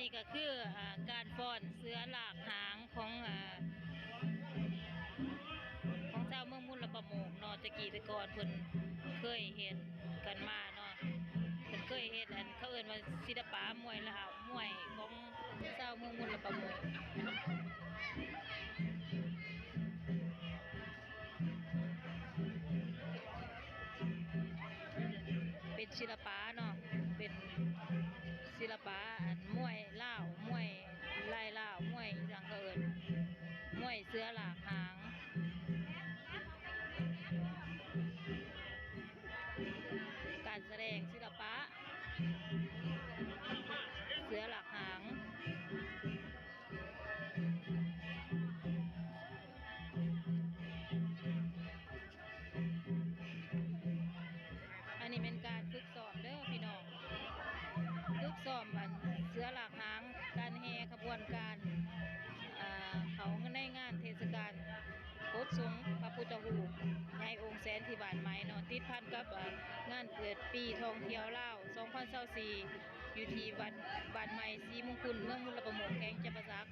ນີ້ກໍຄື ອ່າ ການຟ້ອນເສືອລາກຫາງຂອງ ອ່າ ຂອງຊາວເມືອງມຸນລະປະໂມກເນາະ. ແຕ່ກີ້ແຕ່ກ່ອນເພິ່ນເຄີຍເຮັດກັນມາເນາະ ເພິ່ນເຄີຍເຮັດ ອັນ ເຂົາເອີ້ນວ່າສິລະປະມວຍລາວ ມວຍຂອງຊາວເມືອງມຸນລະປະໂມກ. ເປັນສິລະປະເນາະ ເປັນສິລະປະ ອັນ ມວຍລາວ ມວຍລາຍລາວ ມວຍອີ່ຫຍັງເຂົາເອີ້ນ ມວຍເສືອລາກຫາງ ການສະແດງສິລະປະເສືອລາກຫາງ. ອັນນີ້ແມ່ນການຝຶກຊ້ອມເດີພີ່ນ້ອງ ຝຶກຊ້ອມອັນເສືອລາກຫາງ ການແຫ່ຂະບວນການ ເອີ ເຂົ້າໃນງານເທດສະການປົດຊົງພະພຸດທະຮູບໃຫຍ່ອົງແສນທີ່ບ້ານໃໝ່ເນາະ ຕິດພັນກັບ ເອີ ງານເປີດປີທ່ອງທ່ຽວລາວ ສອງພັນຊາວສີ່ ຢູ່ທີ່ວັດບ້ານໃໝ່ສີມຸງຄຸນ ເມືອງມຸນລະປະໂມກ ແຂວງຈຳປາສັກ.